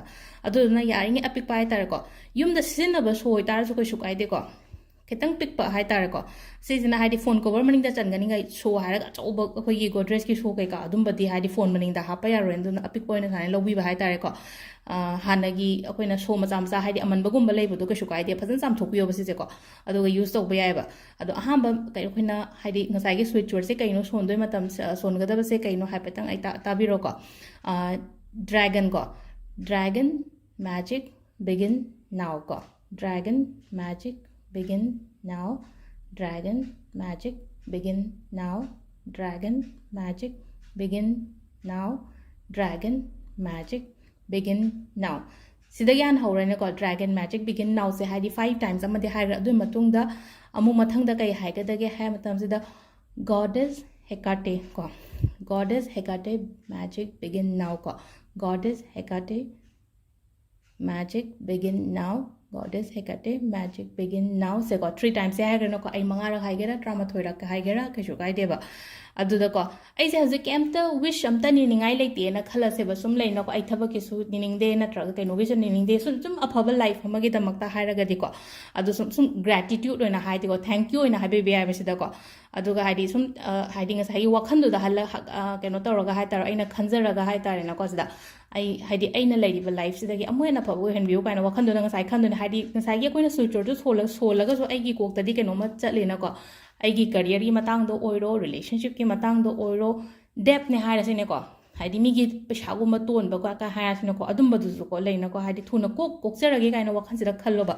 ꯑꯗꯨꯗꯨꯅ ꯌꯥꯔꯤꯉꯩ ꯑꯄꯤꯛꯄ ꯍꯥꯏꯇꯥꯔꯦꯀꯣ, ꯌꯨꯝꯗ ꯁꯤꯖꯤꯟꯅꯕ ꯁꯣ ꯑꯣꯏꯇꯥꯔꯁꯨ ꯀꯩꯁꯨ ꯀꯥꯏꯗꯦꯀꯣ꯫ ꯈꯤꯇꯪ ꯄꯤꯛꯄ ꯍꯥꯏꯇꯥꯔꯦꯀꯣ꯫ ꯁꯤꯁꯤꯅ ꯍꯥꯏꯗꯤ ꯐꯣꯟ ꯀꯣꯕꯔ ꯃꯅꯤꯡꯗ ꯆꯟꯒꯅꯤꯉꯥꯏ ꯁꯣ ꯍꯥꯏꯔꯒ ꯑꯆꯧꯕ ꯑꯩꯈꯣꯏꯒꯤ ꯒꯣꯗ꯭ꯔꯦꯖꯀꯤ ꯁꯣ ꯀꯩꯀꯥ ꯑꯗꯨꯝꯕꯗꯤ ꯍꯥꯏꯗꯤ ꯐꯣꯟ ꯃꯅꯤꯡꯗ ꯍꯥꯞꯄ ꯌꯥꯔꯣꯏ, ꯑꯗꯨꯅ ꯑꯄꯤꯛꯄ ꯑꯣꯏꯅ ꯁꯨꯃꯥꯏꯅ ꯂꯧꯕꯤꯕ ꯍꯥꯏꯇꯥꯔꯦꯀꯣ꯫ ꯑ, ꯍꯥꯟꯅꯒꯤ ꯑꯩꯈꯣꯏꯅ ꯁꯣ ꯃꯆꯥ ꯃꯆꯥ ꯍꯥꯏꯗꯤ ꯑꯃꯟꯕꯒꯨꯝꯕ ꯂꯩꯕꯗꯣ ꯀꯩꯁꯨ ꯀꯥꯏꯗꯦ, ꯐꯖꯅ ꯆꯥꯝꯊꯣꯛꯄꯤꯌꯣꯕ ꯁꯤꯁꯦꯀꯣ, ꯑꯗꯨꯒ ꯌꯨꯁ ꯇꯧꯕ ꯌꯥꯏꯑꯕ꯫ ꯑꯗꯣ ꯑꯍꯥꯟꯕ ꯀꯩ-, ꯑꯩꯈꯣꯏꯅ ꯍꯥꯏꯗꯤ ꯉꯁꯥꯏꯒꯤ ꯁ꯭ꯋꯤꯠ ꯋꯔꯗꯁꯦ ꯀꯩꯅꯣ ꯁꯣꯟꯗꯣꯏ ꯃꯇꯝ, ꯑ, ꯁꯣꯟꯒꯗꯕꯁꯦ ꯀꯩꯅꯣ ꯍꯥꯏꯐꯦꯠꯇꯪ ꯑꯩ ꯇꯥ-, ꯇꯥꯕꯤꯔꯣꯀꯣ꯫ ꯗ꯭ꯔꯦꯒꯟ ꯀꯣ, ꯗ꯭ꯔꯦꯒꯟ ꯃꯦꯖꯤꯛ ꯕꯤꯒꯤꯟ ꯅꯥꯎ ꯀꯣ, ꯗ꯭ꯔꯦꯒꯟ ꯃꯦꯖꯤꯛ ꯕꯤꯒꯤꯟ ꯅꯥꯎ, ꯗ꯭ꯔꯦꯒꯟ ꯃꯦꯖꯤꯛ ꯕꯤꯒꯤꯟ ꯅꯥꯎ, ꯗ꯭ꯔꯦꯒꯟ ꯃꯦꯖꯤꯛ ꯕꯤꯒꯤꯟ ꯅꯥꯎ, ꯗ꯭ꯔꯦꯒꯟ ꯃꯦꯖꯤꯛ ꯕꯤꯒꯤꯟ ꯅꯥꯎ꯫ ꯁꯤꯗꯒꯤ ꯍꯥꯟꯅ ꯍꯧꯔꯅꯤꯀꯣ, ꯗ꯭ꯔꯦꯒꯟ ꯃꯦꯖꯤꯛ ꯕꯤꯒꯤꯟ ꯅꯥꯎꯁꯦ ꯍꯥꯏꯗꯤ ꯐꯥꯏꯚ ꯇꯥꯏꯝꯁ ꯑꯃꯗꯤ ꯍꯥꯏꯈ꯭ꯔꯦ꯫ ꯑꯗꯨꯒꯤ ꯃꯇꯨꯡꯗ ꯑꯃꯨꯛ ꯃꯊꯪꯗ ꯀꯩ ꯍꯥꯏꯒꯗꯒꯦ ꯍꯥꯏꯕ ꯃꯇꯝꯁꯤꯗ, ꯒꯣꯗꯦꯁ ꯍꯦꯀꯥꯇꯦ ꯀꯣ, ꯒꯣꯗꯦꯁ ꯍꯦꯀꯥꯇꯦ ꯃꯦꯖꯤꯛ ꯕꯤꯒꯤꯟ ꯅꯥꯎ ꯀꯣ, ꯒꯣꯗꯦꯁ ꯍꯦꯀꯥꯇꯦ ꯃꯦꯖꯤꯛ ꯕꯤꯒꯤꯟ ꯅꯥꯎ, ꯒꯣꯗꯦꯁ ꯍꯦꯀꯥꯇꯦ ꯃꯦꯖꯤꯛ ꯕꯤꯒꯤꯟ ꯅꯥꯎ ꯁꯦꯀꯣ, ꯊ꯭ꯔꯤ ꯇꯥꯏꯝꯁꯁꯦ ꯍꯥꯏꯈ꯭ꯔꯦꯅꯀꯣ, ꯑꯩ ꯃꯉꯥꯔꯛ ꯍꯥꯏꯒꯦꯔꯥ ꯇꯔꯥꯃꯥꯊꯣꯏꯔꯛ ꯍꯥꯏꯒꯦꯔꯥ ꯀꯩꯁꯨ ꯀꯥꯏꯗꯦꯕ꯫ ꯑꯗꯨꯗꯀꯣ ꯑꯩꯁꯦ ꯍꯧꯖꯤꯛ ꯀꯩꯝꯇ ꯋꯤꯁ ꯑꯝꯇ ꯅꯤꯅꯤꯡꯉꯥꯏ ꯂꯩꯇꯦꯅ ꯈꯜꯂꯁꯦꯕ, ꯁꯨꯝ ꯂꯩꯅꯀꯣ, ꯑꯩ ꯊꯕꯛꯀꯤꯁꯨ ꯅꯤꯅꯤꯡꯗꯦ, ꯅꯠꯇ꯭ꯔꯒ ꯀꯩꯅꯣꯒꯤꯁꯨ ꯅꯤꯅꯤꯡꯗꯦ, ꯁꯨꯝ ꯁꯨꯝ ꯑꯐꯕ ꯂꯥꯏꯐ ꯑꯃꯒꯤꯗꯃꯛꯇ ꯍꯥꯏꯔꯒꯗꯤꯀꯣ, ꯑꯗꯨ ꯁꯨꯝ ꯁꯨꯝ ꯒ꯭ꯔꯦꯇꯤꯇ꯭ꯌꯨꯠ ꯑꯣꯏꯅ ꯍꯥꯏꯗꯤꯀꯣ, ꯊꯦꯡꯛ ꯌꯨ ꯑꯣꯏꯅ ꯍꯥꯏꯕꯤꯕ ꯌꯥꯏꯕ ꯁꯤꯗꯀꯣ꯫ ꯑꯗꯨꯒ ꯍꯥꯏꯗꯤ ꯁꯨꯝ, ꯑ, ꯍꯥꯏꯗꯤ ꯉꯁꯥꯏꯒꯤ ꯋꯥꯈꯜꯗꯨꯗ ꯍꯜꯂ-, ꯍ-, ꯑ, ꯀꯩꯅꯣ ꯇꯧꯔꯒ ꯍꯥꯏꯇꯥꯔꯦ, ꯑꯩꯅ ꯈꯟꯖꯔꯒ ꯍꯥꯏꯇꯥꯔꯦꯅꯀꯣ, ꯁꯤꯗ ꯑꯩ ꯍꯥꯏꯗꯤ ꯑꯩꯅ ꯂꯩꯔꯤꯕ ꯂꯥꯏꯐꯁꯤꯗꯒꯤ ꯑꯃꯨꯛ ꯍꯦꯟꯅ ꯐꯕ ꯑꯣꯏꯍꯟꯕꯤꯌꯨ ꯀꯥꯏꯅ ꯋꯥꯈꯜꯗꯨꯅ ꯉꯁꯥꯏ ꯈꯟꯗꯣꯏꯅꯦ꯫ ꯍꯥꯏꯗꯤ ꯉꯁꯥꯏꯒꯤ ꯑꯩꯈꯣꯏꯅ ꯁ꯭ꯋꯤꯠ ꯋꯔꯗꯇꯨ ꯁꯣꯜꯂ-, ꯁꯣꯜꯂꯒꯁꯨ ꯑꯩꯒꯤ ꯀꯣꯛꯇꯗꯤ ꯀꯩꯅꯣꯝꯃ ꯆꯠꯂꯦꯅꯀꯣ, ꯑꯩꯒꯤ ꯀꯔꯤꯌꯔꯒꯤ ꯃꯇꯥꯡꯗ ꯑꯣꯏꯔꯣ, ꯔꯤꯂꯦꯁꯟꯁꯤꯞꯀꯤ ꯃꯇꯥꯡꯗ ꯑꯣꯏꯔꯣ, ꯗꯦꯠꯅꯦ ꯍꯥꯏꯔꯁꯤꯅꯦꯀꯣ, ꯍꯥꯏꯗꯤ ꯃꯤꯒꯤ ꯄꯩꯁꯥꯒꯨꯝꯕ ꯇꯣꯟꯕ ꯀ-, ꯀ ꯍꯥꯏꯔꯁꯤꯅꯀꯣ, ꯑꯗꯨꯝꯕꯗꯨꯁꯨꯀꯣ ꯂꯩꯅꯀꯣ, ꯍꯥꯏꯗꯤ ꯊꯨꯅ ꯀꯣꯛ ꯀꯣꯛꯆꯔꯒꯦ ꯀꯥꯏꯅ ꯋꯥꯈꯜꯁꯤꯗ ꯈꯜꯂꯣꯕ꯫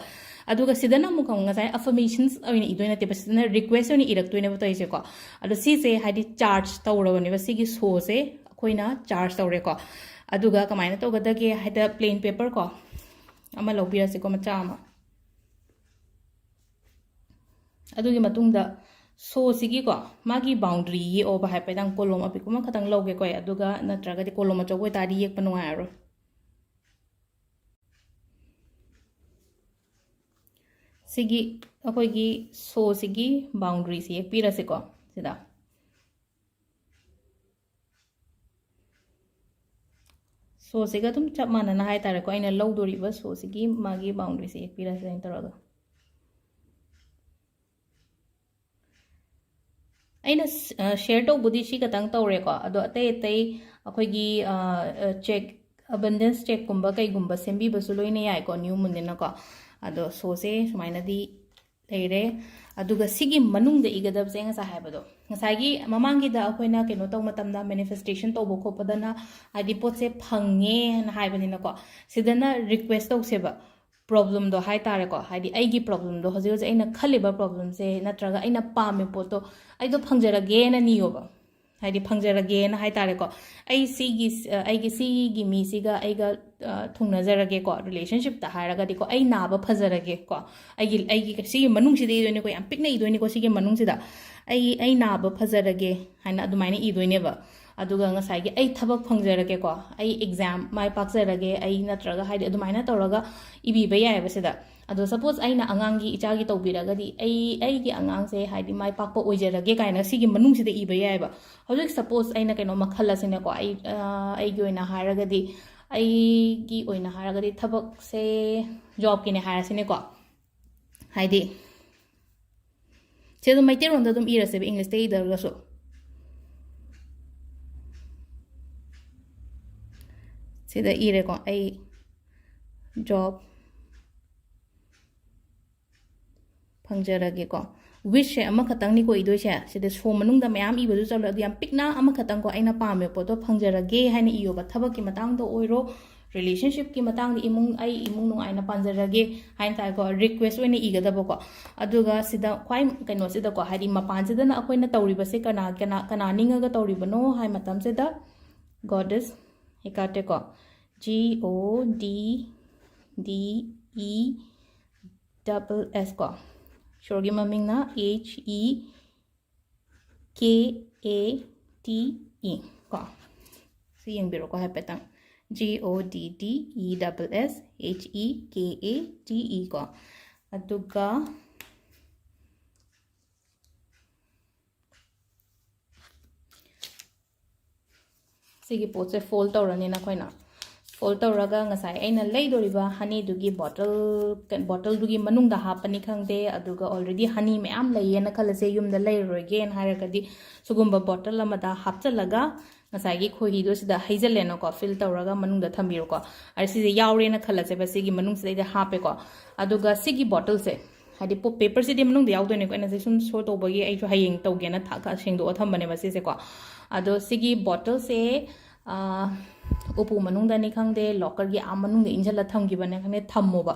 ꯑꯗꯨꯒ ꯁꯤꯗꯅ ꯑꯃꯨꯛꯀ ꯉꯁꯥꯏ ꯑꯐꯔꯃꯦꯁꯟꯁ ꯑꯣꯏꯅ ꯏꯗꯣꯏ ꯅꯠꯇꯦꯕ, ꯁꯤꯗꯅ ꯔꯤꯀ꯭ꯋꯦꯁ ꯑꯣꯏꯅ ꯏꯔꯛꯇꯣꯏꯅꯦꯕ ꯇꯧꯔꯤꯁꯦꯀꯣ꯫ ꯑꯗꯣ ꯁꯤꯁꯦ ꯍꯥꯏꯗꯤ ꯆꯥꯔꯖ ꯇꯧꯔꯕꯅꯦꯕ, ꯁꯤꯒꯤ ꯁꯣꯁꯦ ꯑꯩꯈꯣꯏꯅ ꯆꯥꯔꯖ ꯇꯧꯔꯦꯀꯣ꯫ ꯑꯗꯨꯒ ꯀꯃꯥꯏꯅ ꯇꯧꯒꯗꯒꯦ ꯍꯥꯏꯗ, ꯄ꯭ꯂꯦꯟ ꯄꯦꯄꯔ ꯀꯣ ꯑꯃ ꯂꯧꯕꯤꯔꯁꯤꯀꯣ, ꯃꯆꯥ ꯑꯃ꯫ ꯑꯗꯨꯒꯤ ꯃꯇꯨꯡꯗ ꯁꯣꯁꯤꯒꯤꯀꯣ, ꯃꯥꯒꯤ ꯕꯥꯎꯟꯗ꯭ꯔꯤ ꯌꯦꯛꯑꯣꯕ ꯍꯥꯏꯐꯦꯠꯇꯪ꯫ ꯀꯣꯂꯣꯝ ꯑꯄꯤꯛꯄ ꯑꯃꯈꯛꯇꯪ ꯂꯧꯒꯦꯀꯣ ꯑꯩ, ꯑꯗꯨꯒ ꯅꯠꯇ꯭ꯔꯒꯗꯤ ꯀꯣꯂꯣꯝ ꯑꯆꯧꯕ ꯑꯣꯏꯇꯥꯔꯗꯤ ꯌꯦꯛꯄ ꯅꯨꯡꯉꯥꯏꯔꯔꯣꯏ꯫ ꯁꯤꯒꯤ ꯑꯩꯈꯣꯏꯒꯤ ꯁꯣꯁꯤꯒꯤ ꯕꯥꯎꯟꯗ꯭ꯔꯤꯁꯤ ꯌꯦꯛꯄꯤꯔꯁꯤꯀꯣ ꯁꯤꯗ꯫ ꯁꯣꯁꯤꯒ ꯑꯗꯨꯝ ꯆꯞ ꯃꯥꯟꯅꯅ ꯍꯥꯏꯇꯥꯔꯦꯀꯣ, ꯑꯩꯅ ꯂꯧꯗꯣꯔꯤꯕ ꯁꯣꯁꯤꯒꯤ ꯃꯥꯒꯤ ꯕꯥꯎꯟꯗ꯭ꯔꯤꯁꯦ ꯌꯦꯛꯄꯤꯔꯁꯦ ꯑꯩꯅ ꯇꯧꯔꯒ꯫ ꯑꯩꯅ ꯁꯤꯌꯔ ꯇꯧꯕꯗꯤ ꯁꯤ ꯈꯛꯇꯪ ꯇꯧꯔꯦꯀꯣ꯫ ꯑꯗꯣ ꯑꯇꯩ ꯑꯇꯩ ꯑꯩꯈꯣꯏꯒꯤ ꯆꯦꯛ, ꯑꯕꯟꯗꯦꯟꯁ ꯆꯦꯛꯀꯨꯝꯕ ꯀꯩꯒꯨꯝꯕ ꯁꯦꯝꯕꯤꯕꯁꯨ ꯂꯣꯏꯅ ꯌꯥꯏꯀꯣ, ꯅ꯭ꯌꯨ ꯃꯨꯟꯅꯤꯅꯀꯣ꯫ ꯑꯗꯣ ꯁꯣꯁꯦ ꯁꯨꯃꯥꯏꯅꯗꯤ ꯂꯩꯔꯦ꯫ ꯑꯗꯨꯒ ꯁꯤꯒꯤ ꯃꯅꯨꯡꯗ ꯏꯒꯗꯕꯁꯦ ꯉꯁꯥꯏ ꯍꯥꯏꯕꯗꯣ, ꯉꯁꯥꯏꯒꯤ ꯃꯃꯥꯡꯒꯤꯗ ꯑꯩꯈꯣꯏꯅ ꯀꯩꯅꯣ ꯇꯧꯕ ꯃꯇꯝꯗ, ꯃꯦꯅꯤꯐꯦꯁꯇꯦꯁꯟ ꯇꯧꯕ ꯈꯣꯠꯄꯗꯅ ꯍꯥꯏꯗꯤ ꯄꯣꯠꯁꯦ ꯐꯪꯉꯦꯅ ꯍꯥꯏꯕꯅꯤꯅꯀꯣ, ꯁꯤꯗꯅ ꯔꯤꯀ꯭ꯋꯦꯁ ꯇꯧꯁꯦꯕ꯫ ꯄ꯭ꯔꯣꯕ꯭ꯂꯦꯝꯗꯣ ꯍꯥꯏ ꯇꯥꯔꯦꯀꯣ, ꯍꯥꯏꯗꯤ ꯑꯩꯒꯤ ꯄ꯭ꯔꯣꯕ꯭ꯂꯦꯝꯗꯣ, ꯍꯧꯖꯤꯛ ꯍꯧꯖꯤꯛ ꯑꯩꯅ ꯈꯜꯂꯤꯕ ꯄ꯭ꯔꯣꯕ꯭ꯂꯦꯝꯁꯦ ꯅꯠꯇ꯭ꯔꯒ ꯑꯩꯅ ꯄꯥꯝꯃꯤꯕ ꯄꯣꯠꯇꯣ ꯑꯩꯗꯣ ꯐꯪꯖꯔꯒꯦꯅ ꯅꯤꯌꯣꯕ꯫ ꯍꯥꯏꯗꯤ ꯐꯪꯖꯔꯒꯦꯅ ꯍꯥꯏ ꯇꯥꯔꯦꯀꯣ꯫ ꯑꯩ ꯁꯤꯒꯤ, ꯑꯩꯒꯤ ꯁꯤꯒꯤ ꯃꯤꯁꯤꯒ ꯑꯩꯒ ꯊꯨꯡꯅꯖꯔꯒꯦꯀꯣ, ꯔꯤꯂꯦꯁꯟꯁꯤꯞꯇ ꯍꯥꯏꯔꯒꯗꯤꯀꯣ, ꯑꯩ ꯅꯥꯕ ꯐꯖꯔꯒꯦꯀꯣ꯫ ꯑꯩꯒꯤ, ꯑꯩꯒꯤ ꯁꯤꯒꯤ ꯃꯅꯨꯡꯁꯤꯗ ꯏꯗꯣꯏꯅꯤꯀꯣ, ꯌꯥꯝ ꯄꯤꯛꯅ ꯏꯗꯣꯏꯅꯤꯀꯣ ꯁꯤꯒꯤ ꯃꯅꯨꯡꯁꯤꯗ꯫ ꯑꯩ, ꯑꯩ ꯅꯥꯕ ꯐꯖꯔꯒꯦ ꯍꯥꯏꯅ ꯑꯗꯨꯃꯥꯏꯅ ꯏꯗꯣꯏꯅꯦꯕ꯫ ꯑꯗꯨꯒ ꯉꯁꯥꯏꯒꯤ ꯑꯩ ꯊꯕꯛ ꯐꯪꯖꯔꯒꯦꯀꯣ, ꯑꯩ ꯑꯦꯛꯖꯥꯝ ꯃꯥꯏ ꯄꯥꯛꯆꯔꯒꯦ, ꯑꯩ ꯅꯠꯇ꯭ꯔꯒ ꯍꯥꯏꯗꯤ ꯑꯗꯨꯃꯥꯏꯅ ꯇꯧꯔꯒ ꯏꯕꯤꯕ ꯌꯥꯏꯑꯕ ꯁꯤꯗ꯫ ꯑꯗꯣ ꯁꯄꯣꯁ ꯑꯩꯅ ꯑꯉꯥꯡꯒꯤ, ꯏꯆꯥꯒꯤ ꯇꯧꯕꯤꯔꯒꯗꯤ, ꯑꯩ, ꯑꯩꯒꯤ ꯑꯉꯥꯡꯁꯦ ꯍꯥꯏꯗꯤ ꯃꯥꯏ ꯄꯥꯛꯄ ꯑꯣꯏꯖꯔꯒꯦ ꯀꯥꯏꯅ ꯁꯤꯒꯤ ꯃꯅꯨꯡꯁꯤꯗ ꯏꯕ ꯌꯥꯏꯑꯕ꯫ ꯍꯧꯖꯤꯛ ꯁꯄꯣꯁ ꯑꯩꯅ ꯀꯩꯅꯣꯝꯃ ꯈꯜꯂꯁꯤꯅꯦꯀꯣ, ꯑꯩ, ꯑꯩꯒꯤ ꯑꯣꯏꯅ ꯍꯥꯏꯔꯒꯗꯤ, ꯑꯩꯒꯤ ꯑꯣꯏꯅ ꯍꯥꯏꯔꯒꯗꯤ ꯊꯕꯛꯁꯦ ꯖꯣꯕꯀꯤꯅꯦ ꯍꯥꯏꯔꯁꯤꯅꯦꯀꯣ꯫ ꯍꯥꯏꯗꯤ ꯁꯤ ꯑꯗꯨꯝ ꯃꯩꯇꯩꯂꯣꯟꯗ ꯑꯗꯨꯝ ꯏꯔꯁꯦꯕ, ꯏꯪꯂꯤꯁꯇ ꯏꯗ꯭ꯔꯒꯁꯨ꯫ ꯁꯤꯗ ꯏꯔꯦꯀꯣ, ꯑꯩ ꯖꯣꯕ ꯐꯪꯖꯔꯒꯦꯀꯣ꯫ ꯋꯤꯁꯁꯦ ꯑꯃꯈꯛꯇꯪꯅꯤꯀꯣ ꯏꯗꯣꯏꯁꯦ꯫ ꯁꯤꯗ ꯁꯣ ꯃꯅꯨꯡꯗ ꯃꯌꯥꯝ ꯏꯕꯁꯨ ꯆꯠꯂꯣꯏ, ꯑꯗꯨ ꯌꯥꯝ ꯄꯤꯛꯅ ꯑꯃꯈꯛꯇꯪꯀꯣ, ꯑꯩꯅ ꯄꯥꯝꯃꯤꯕ ꯄꯣꯠꯇꯣ ꯐꯪꯖꯔꯒꯦ ꯍꯥꯏꯅ ꯏꯌꯣꯕ꯫ ꯊꯕꯛꯀꯤ ꯃꯇꯥꯡꯗ ꯑꯣꯏꯔꯣ, ꯔꯤꯂꯦꯁꯟꯁꯤꯞꯀꯤ ꯃꯇꯥꯡꯗ, ꯏꯃꯨꯡ, ꯑꯩ ꯏꯃꯨꯡ ꯅꯨꯡꯉꯥꯏꯅ ꯄꯥꯟꯖꯔꯒꯦ ꯍꯥꯏꯅ ꯇꯥꯏꯀꯣ, ꯔꯤꯀ꯭ꯋꯦꯁ ꯑꯣꯏꯅ ꯏꯒꯗꯕꯀꯣ꯫ ꯑꯗꯨꯒ ꯁꯤꯗ ꯈ꯭ꯋꯥꯏ ꯀꯩꯅꯣꯁꯤꯗꯀꯣ, ꯍꯥꯏꯗꯤ ꯃꯄꯥꯟꯁꯤꯗꯅ ꯑꯩꯈꯣꯏꯅ ꯇꯧꯔꯤꯕꯁꯦ ꯀꯅꯥ, ꯀꯅꯥ, ꯀꯅꯥ ꯅꯤꯡꯉꯒ ꯇꯧꯔꯤꯕꯅꯣ ꯍꯥꯏ ꯃꯇꯝꯁꯤꯗ, Goddess Hecate ꯀꯣ, G O D D E double S ꯀꯣ, ꯏꯁꯣꯔꯒꯤ ꯃꯃꯤꯡꯅ H E K A T E ꯀꯣ꯫ ꯁꯤ ꯌꯦꯡꯕꯤꯔꯣꯀꯣ ꯍꯥꯏꯐꯦꯠꯇꯪ, G O D D E double S H E K A T E ꯀꯣ꯫ ꯑꯗꯨꯒ ꯁꯤꯒꯤ ꯄꯣꯠꯁꯦ ꯐꯣꯜ ꯇꯧꯔꯅꯤ ꯅꯈꯣꯏꯅ꯫ ꯐꯣꯜ ꯇꯧꯔꯒ ꯉꯁꯥꯏ ꯑꯩꯅ ꯂꯩꯗꯣꯔꯤꯕ ꯍꯅꯤꯗꯨꯒꯤ ꯕꯣꯇꯜ, ꯕꯣꯇꯜꯗꯨꯒꯤ ꯃꯅꯨꯡꯗ ꯍꯥꯞꯄꯅꯤ ꯈꯪꯗꯦ, ꯑꯗꯨꯒ already ꯍꯅꯤ ꯃꯌꯥꯝ ꯂꯩꯌꯦꯅ ꯈꯜꯂꯁꯦ, ꯌꯨꯝꯗ ꯂꯩꯔꯔꯣꯏꯒꯦꯅ ꯍꯥꯏꯔꯒꯗꯤ ꯁꯤꯒꯨꯝꯕ ꯕꯣꯇꯜ ꯑꯃꯗ ꯍꯥꯞꯆꯤꯜꯂꯒ ꯉꯁꯥꯏꯒꯤ ꯈꯣꯏꯍꯤꯗꯣ ꯁꯤꯗ ꯍꯩꯖꯤꯜꯂꯦꯅꯀꯣ, ꯐꯤꯜ ꯇꯧꯔꯒ ꯃꯅꯨꯡꯗ ꯊꯝꯕꯤꯔꯣꯀꯣ꯫ ꯑꯗ ꯁꯤꯁꯦ ꯌꯥꯎꯔꯦꯅ ꯈꯜꯂꯁꯦꯕ, ꯁꯤꯒꯤ ꯃꯅꯨꯡꯁꯤꯗ ꯑꯩꯗ ꯍꯥꯞꯄꯦꯀꯣ꯫ ꯑꯗꯨꯒ ꯁꯤꯒꯤ ꯕꯣꯇꯜꯁꯦ, ꯍꯥꯏꯗꯤ ꯄꯦꯄꯔꯁꯤꯗꯤ ꯃꯅꯨꯡꯗ ꯌꯥꯎꯗꯣꯏꯅꯤꯀꯣ, ꯑꯩꯅ ꯁꯤ ꯁꯨꯝ ꯁꯣ ꯇꯧꯕꯒꯤ ꯑꯩꯁꯨ ꯍꯌꯦꯡ ꯇꯧꯒꯦꯅ ꯊ-, ꯁꯦꯡꯗꯣꯛꯑ ꯊꯝꯕꯅꯦꯕ ꯁꯤꯁꯦꯀꯣ꯫ ꯑꯗꯣ ꯁꯤꯒꯤ ꯕꯣꯇꯜꯁꯦ, ꯑ, ꯎꯄꯨ ꯃꯅꯨꯡꯗꯅꯤ ꯈꯪꯗꯦ, ꯂꯣꯀꯔꯒꯤ ꯑꯥ ꯃꯅꯨꯡꯗ ꯏꯟꯁꯤꯜꯂ ꯊꯝꯈꯤꯕꯅꯤ ꯈꯪꯗꯦ, ꯊꯝꯃꯣꯕ꯫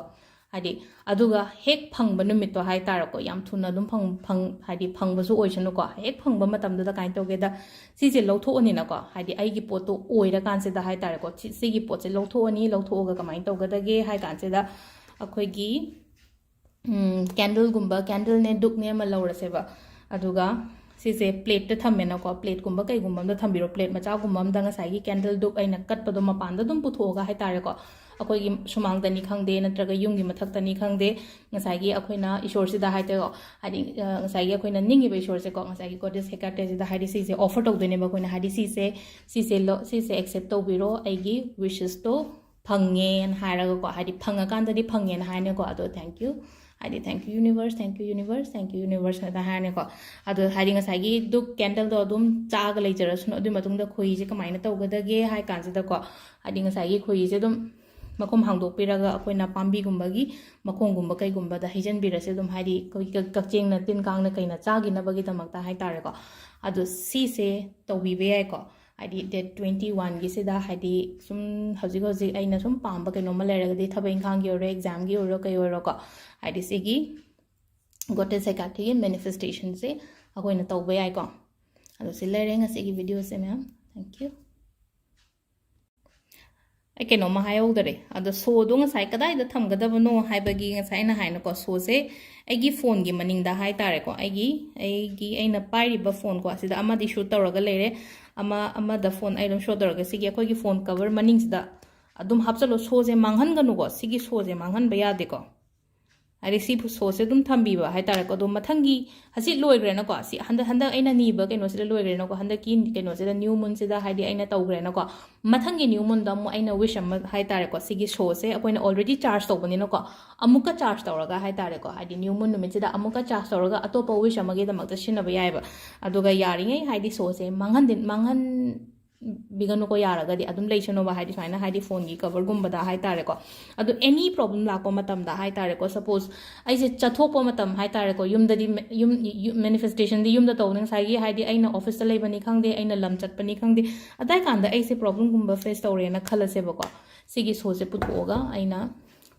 ꯍꯥꯏꯗꯤ ꯑꯗꯨꯒ ꯍꯦꯛ ꯐꯪꯕ ꯅꯨꯃꯤꯠꯇꯣ ꯍꯥꯏꯇꯥꯔꯦꯀꯣ, ꯌꯥꯝ ꯊꯨꯅ ꯑꯗꯨꯝ ꯐꯪ-, ꯐꯪ-, ꯍꯥꯏꯗꯤ ꯐꯪꯕꯁꯨ ꯑꯣꯏꯁꯅꯨꯀꯣ꯫ ꯍꯦꯛ ꯐꯪꯕ ꯃꯇꯝꯗꯨꯗ ꯀꯃꯥꯏꯅ ꯇꯧꯒꯦꯗ, ꯁꯤꯁꯦ ꯂꯧꯊꯣꯛꯑꯅꯤꯅꯀꯣ, ꯍꯥꯏꯗꯤ ꯑꯩꯒꯤ ꯄꯣꯠꯇꯣ ꯑꯣꯏꯔꯀꯥꯟꯁꯤꯗ ꯍꯥꯏꯇꯥꯔꯦꯀꯣ, ꯁꯤ-, ꯁꯤꯒꯤ ꯄꯣꯠꯁꯦ ꯂꯧꯊꯣꯛꯑꯅꯤ꯫ ꯂꯧꯊꯣꯛꯑꯒ ꯀꯃꯥꯏꯅ ꯇꯧꯒꯗꯒꯦ ꯍꯥꯏ ꯀꯥꯟꯁꯤꯗ ꯑꯩꯈꯣꯏꯒꯤ ꯀꯦꯟꯗꯜꯒꯨꯝꯕ, ꯀꯦꯟꯗꯜꯅꯦ ꯗꯨꯛꯅꯦ ꯑꯃ ꯂꯧꯔꯁꯦꯕ꯫ ꯑꯗꯨꯒ ꯁꯤꯁꯦ ꯄ꯭ꯂꯦꯠꯇ ꯊꯝꯃꯦꯅꯀꯣ, ꯄ꯭ꯂꯦꯠꯀꯨꯝꯕ ꯀꯩꯒꯨꯝꯕ ꯑꯃꯗ ꯊꯝꯕꯤꯔꯣ꯫ ꯄ꯭ꯂꯦꯠ ꯃꯆꯥꯒꯨꯝꯕ ꯑꯃꯗ ꯉꯁꯥꯏꯒꯤ ꯀꯦꯟꯗꯜ ꯗꯨꯛ ꯑꯩꯅ ꯀꯠꯄꯗꯣ ꯃꯄꯥꯟꯗ ꯑꯗꯨꯝ ꯄꯨꯊꯣꯛꯑꯒ ꯍꯥꯏꯇꯥꯔꯦꯀꯣ, ꯑꯩꯈꯣꯏꯒꯤ ꯁꯨꯃꯥꯡꯗꯅꯤ ꯈꯪꯗꯦ, ꯅꯠꯇ꯭ꯔꯒ ꯌꯨꯝꯒꯤ ꯃꯊꯛꯇꯅꯤ ꯈꯪꯗꯦ, ꯉꯁꯥꯏꯒꯤ ꯑꯩꯈꯣꯏꯅ ꯏꯁꯣꯔꯁꯤꯗ ꯍꯥꯏꯇꯥꯔꯦꯀꯣ, ꯍꯥꯏꯗꯤ, ꯑ, ꯉꯁꯥꯏꯒꯤ ꯑꯩꯈꯣꯏꯅ ꯅꯤꯡꯉꯤꯕ ꯏꯁꯣꯔꯁꯦꯀꯣ, ꯉꯁꯥꯏꯒꯤ ꯒꯣꯗꯦꯁ ꯍꯦꯀꯥꯇꯦꯁꯤꯗ ꯍꯥꯏꯗꯤ ꯁꯤꯁꯦ ꯑꯣꯐꯔ ꯇꯧꯗꯣꯏꯅꯦꯕ ꯑꯩꯈꯣꯏꯅ, ꯍꯥꯏꯗꯤ ꯁꯤꯁꯦ, ꯁꯤꯁꯦ ꯂꯣ-, ꯁꯤꯁꯦ ꯑꯦꯛꯁꯦꯞ ꯇꯧꯕꯤꯔꯣ, ꯑꯩꯒꯤ ꯋꯤꯁꯦꯁꯇꯣ ꯐꯪꯉꯦꯅ ꯍꯥꯏꯔꯒꯀꯣ, ꯍꯥꯏꯗꯤ ꯐꯪꯉꯀꯥꯟꯗꯗꯤ ꯐꯪꯉꯦꯅ ꯍꯥꯏꯅꯤꯀꯣ꯫ ꯑꯗꯣ thank you, ꯍꯥꯏꯗꯤ thank you universe, thank you universe, thank you universe ꯍꯥꯏꯅ ꯍꯥꯏꯔꯅꯤꯀꯣ꯫ ꯑꯗꯣ ꯍꯥꯏꯗꯤ ꯉꯁꯥꯏꯒꯤ ꯗꯨꯛ ꯀꯦꯟꯗꯜꯗꯣ ꯑꯗꯨꯝ ꯆꯥꯛꯑꯒ ꯂꯩꯖꯔꯁꯅꯨ꯫ ꯑꯗꯨꯒꯤ ꯃꯇꯨꯡꯗ ꯈꯣꯏꯍꯤꯁꯦ ꯀꯃꯥꯏꯅ ꯇꯧꯒꯗꯒꯦ ꯍꯥꯏ ꯀꯥꯟꯁꯤꯗꯀꯣ, ꯍꯥꯏꯗꯤ ꯉꯁꯥꯏꯒꯤ ꯈꯣꯏꯍꯤꯁꯦ ꯑꯗꯨꯝ ꯃꯈꯨꯝ ꯍꯥꯡꯗꯣꯛꯄꯤꯔꯒ ꯑꯩꯈꯣꯏꯅ ꯄꯥꯝꯕꯤꯒꯨꯝꯕꯒꯤ ꯃꯈꯣꯡꯒꯨꯝꯕ ꯀꯩꯒꯨꯝꯕꯗ ꯍꯩꯖꯤꯟꯕꯤꯔꯁꯦ꯫ ꯑꯗꯨꯝ ꯍꯥꯏꯗꯤ ꯑꯩꯈꯣꯏꯒꯤ ꯀꯛ-, ꯀꯛꯆꯦꯡꯅ ꯇꯤꯟ ꯀꯥꯡꯅ ꯀꯩꯅ ꯆꯥꯈꯤꯅꯕꯒꯤꯗꯃꯛꯇ ꯍꯥꯏꯇꯥꯔꯦꯀꯣ꯫ ꯑꯗꯣ ꯁꯤꯁꯦ ꯇꯧꯕꯤꯕ ꯌꯥꯏꯀꯣ꯫ ꯍꯥꯏꯗꯤ date twenty one ꯒꯤꯁꯤꯗ, ꯍꯥꯏꯗꯤ ꯁꯨꯝ ꯍꯧꯖꯤꯛ ꯍꯧꯖꯤꯛ ꯑꯩꯅ ꯁꯨꯝ ꯄꯥꯝꯕ ꯀꯩꯅꯣꯝꯃ ꯂꯩꯔꯒꯗꯤ, ꯊꯕꯛ ꯏꯪꯈꯥꯡꯒꯤ ꯑꯣꯏꯔꯣ, ꯑꯦꯛꯖꯥꯝꯒꯤ ꯑꯣꯏꯔꯣ, ꯀꯩ ꯑꯣꯏꯔꯣꯀꯣ, ꯍꯥꯏꯗꯤ ꯁꯤꯒꯤ ꯒꯣꯗꯦꯁ ꯍꯦꯀꯥꯇꯦꯒꯤ ꯃꯦꯅꯤꯐꯦꯁꯇꯦꯁꯟꯁꯦ ꯑꯩꯈꯣꯏꯅ ꯇꯧꯕ ꯌꯥꯏꯀꯣ꯫ ꯑꯗꯣ ꯁꯤ ꯂꯩꯔꯦ ꯉꯁꯤꯒꯤ ꯚꯤꯗꯤꯑꯣꯁꯦ ꯃꯌꯥꯝ꯫ Thank you꯫ ꯑꯩ ꯀꯩꯅꯣꯝꯃ ꯍꯥꯏꯍꯧꯗꯔꯦ꯫ ꯑꯗꯣ ꯁꯣꯗꯣ ꯉꯁꯥꯏ ꯀꯗꯥꯏꯗ ꯊꯝꯒꯗꯕꯅꯣ ꯍꯥꯏꯕꯒꯤ, ꯉꯁꯥꯏ ꯑꯩꯅ ꯍꯥꯏꯅꯀꯣ, ꯁꯣꯁꯦ ꯑꯩꯒꯤ ꯐꯣꯟꯒꯤ ꯃꯅꯤꯡꯗ ꯍꯥꯏꯇꯥꯔꯦꯀꯣ, ꯑꯩꯒꯤ, ꯑꯩꯒꯤ, ꯑꯩꯅ ꯄꯥꯏꯔꯤꯕ ꯐꯣꯟꯀꯣ, ꯑꯁꯤꯗ ꯑꯃꯗꯤ ꯁꯣ ꯇꯧꯔꯒ ꯂꯩꯔꯦ, ꯑꯃ, ꯑꯃꯗ ꯐꯣꯟ ꯑꯩ ꯑꯗꯨꯝ ꯁꯣ ꯇꯧꯔꯒ, ꯁꯤꯒꯤ ꯑꯩꯈꯣꯏꯒꯤ ꯐꯣꯟ ꯀꯚꯔ ꯃꯅꯤꯡꯁꯤꯗ ꯑꯗꯨꯝ ꯍꯥꯞꯆꯜꯂꯣ꯫ ꯁꯣꯁꯦ ꯃꯥꯡꯍꯟꯒꯅꯨꯀꯣ, ꯁꯤꯒꯤ ꯁꯣꯁꯦ ꯃꯥꯡꯍꯟꯕ ꯌꯥꯗꯦꯀꯣ꯫ ꯍꯥꯏꯗꯤ ꯁꯤ ꯁꯣꯁꯦ ꯑꯗꯨꯝ ꯊꯝꯕꯤꯕ ꯍꯥꯏꯇꯥꯔꯦꯀꯣ꯫ ꯑꯗꯣ ꯃꯊꯪꯒꯤ, ꯍꯧꯖꯤꯛ ꯂꯣꯏꯈ꯭ꯔꯦꯅꯀꯣ, ꯁꯤ ꯍꯟꯗꯛ, ꯍꯟꯗꯛ ꯑꯩꯅ ꯅꯤꯕ ꯀꯩꯅꯣꯁꯤꯗ ꯂꯣꯏꯈ꯭ꯔꯦꯅꯀꯣ, ꯍꯟꯗꯛꯀꯤ ꯀꯩꯅꯣꯁꯤꯗ, ꯅ꯭ꯌꯨ ꯃꯨꯟꯁꯤꯗ ꯍꯥꯏꯗꯤ ꯑꯩꯅ ꯇꯧꯈ꯭ꯔꯦꯅꯀꯣ꯫ ꯃꯊꯪꯒꯤ ꯅ꯭ꯌꯨ ꯃꯨꯟꯗ ꯑꯃꯨꯛ ꯑꯩꯅ ꯋꯤꯁ ꯑꯃ ꯍꯥꯏꯇꯥꯔꯦꯀꯣ, ꯁꯤꯒꯤ ꯁꯣꯁꯦ ꯑꯩꯈꯣꯏꯅ ꯑꯣꯜꯔꯦꯗꯤ ꯆꯥꯔꯖ ꯇꯧꯕꯅꯤꯅꯀꯣ, ꯑꯃꯨꯛꯀ ꯆꯥꯔꯖ ꯇꯧꯔꯒ ꯍꯥꯏꯇꯥꯔꯦꯀꯣ, ꯍꯥꯏꯗꯤ ꯅ꯭ꯌꯨ ꯃꯨꯟ ꯅꯨꯃꯤꯠꯁꯤꯗ ꯑꯃꯨꯛꯀ ꯆꯥꯔꯖ ꯇꯧꯔꯒ ꯑꯇꯣꯞꯄ ꯋꯤꯁ ꯑꯃꯒꯤꯗꯃꯛꯇ ꯁꯤꯖꯤꯟꯅꯕ ꯌꯥꯏꯑꯕ꯫ ꯑꯗꯨꯒ ꯌꯥꯔꯤꯉꯩ ꯍꯥꯏꯗꯤ ꯁꯣꯁꯦ ꯃꯥꯡꯍꯟꯗꯤ, ꯃꯥꯡꯍꯟ ꯕꯤꯒꯅꯨꯀꯣ, ꯌꯥꯔꯒꯗꯤ ꯑꯗꯨꯝ ꯂꯩꯁꯅꯣꯕ, ꯍꯥꯏꯗꯤ ꯁꯨꯃꯥꯏꯅ ꯍꯥꯏꯗꯤ ꯐꯣꯟꯒꯤ ꯀꯕꯔꯒꯨꯝꯕꯗ ꯍꯥꯏꯇꯥꯔꯦꯀꯣ꯫ ꯑꯗꯣ ꯑꯦꯅꯤ ꯄ꯭ꯔꯣꯕ꯭ꯂꯦꯝ ꯂꯥꯛꯄ ꯃꯇꯝꯗ ꯍꯥꯏꯇꯥꯔꯦꯀꯣ, ꯁꯄꯣꯁ ꯑꯩꯁꯦ ꯆꯠꯊꯣꯛꯄ ꯃꯇꯝ ꯍꯥꯏꯇꯥꯔꯦꯀꯣ, ꯌꯨꯝꯗꯗꯤ ꯃꯦ-, ꯌꯨꯝ, ꯌꯨ-, ꯃꯦꯅꯤꯐꯦꯁꯇꯦꯁꯟꯗꯤ ꯌꯨꯝꯗ ꯇꯧꯅꯤ, ꯉꯁꯥꯏꯒꯤ ꯍꯥꯏꯗꯤ ꯑꯩꯅ ꯑꯣꯐꯤꯁꯇ ꯂꯩꯕꯅꯤ ꯈꯪꯗꯦ, ꯑꯩꯅ ꯂꯝ ꯆꯠꯄꯅꯤ ꯈꯪꯗꯦ, ꯑꯗꯥꯏ ꯀꯥꯟꯗ ꯑꯩꯁꯦ ꯄ꯭ꯔꯣꯕ꯭ꯂꯦꯝꯒꯨꯝꯕ ꯐꯦꯁ ꯇꯧꯔꯦꯅ ꯈꯜꯂꯁꯦꯕꯀꯣ, ꯁꯤꯒꯤ ꯁꯣꯁꯦ ꯄꯨꯊꯣꯛꯑꯒ ꯑꯩꯅ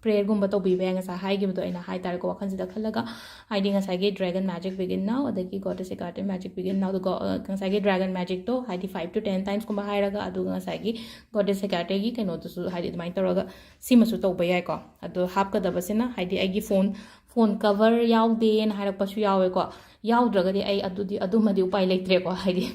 ꯄ꯭ꯔꯦꯌꯔꯒꯨꯝꯕ ꯇꯧꯕꯤꯕ ꯌꯥꯏ, ꯉꯁꯥꯏ ꯍꯥꯏꯈꯤꯕꯗꯣ ꯑꯩꯅ ꯍꯥꯏꯇꯥꯔꯦꯀꯣ, ꯋꯥꯈꯜꯁꯤꯗ ꯈꯜꯂꯒ, ꯍꯥꯏꯗꯤ ꯉꯁꯥꯏꯒꯤ Dragon Magic Begin Now, ꯑꯗꯒꯤ Goddess Hecate Magic Begin Now, ꯑꯗꯨꯒ, ꯑ, ꯉꯁꯥꯏꯒꯤ Dragon Magicꯇꯣ ꯍꯥꯏꯗꯤ five to ten timesꯀꯨꯝꯕ ꯍꯥꯏꯔꯒ, ꯑꯗꯨꯒ ꯉꯁꯥꯏꯒꯤ Goddess Hecateꯒꯤ ꯀꯩꯅꯣꯗꯨꯁꯨ ꯍꯥꯏꯗꯤ ꯑꯗꯨꯃꯥꯏꯅ ꯇꯧꯔꯒ ꯁꯤꯃꯁꯨ ꯇꯧꯕ ꯌꯥꯏꯀꯣ꯫ ꯑꯗꯣ ꯍꯥꯞꯀꯗꯕꯁꯤꯅ ꯍꯥꯏꯗꯤ ꯑꯩꯒꯤ ꯐꯣꯟ, ꯐꯣꯟ ꯀꯕꯔ ꯌꯥꯎꯗꯦꯅ ꯍꯥꯏꯔꯛꯄꯁꯨ ꯌꯥꯎꯋꯦꯀꯣ꯫ ꯌꯥꯎꯗ꯭ꯔꯒꯗꯤ ꯑꯩ ꯑꯗꯨꯗꯤ, ꯑꯗꯨꯃꯗꯤ ꯎꯄꯥꯏ ꯂꯩꯇ꯭ꯔꯦꯀꯣ, ꯍꯥꯏꯗꯤ